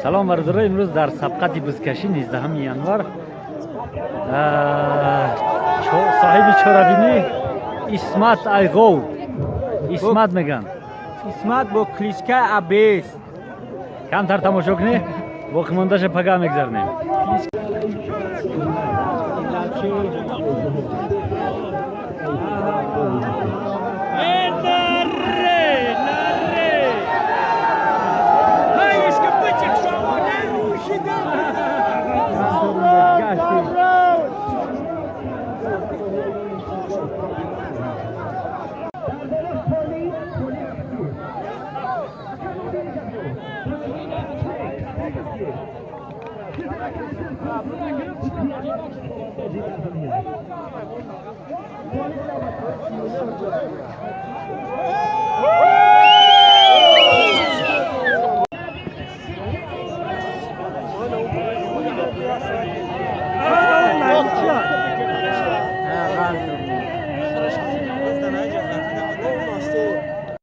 Салом, бародаро. Имрӯз дар сабқати бузкашӣ, 19 январ, соҳиби чорабинӣ Исмат Айғов, Исмат меган. Исмат бо кличка Абес. Камтар тамошо кунӣ, боқимондаша пага мегзарнем.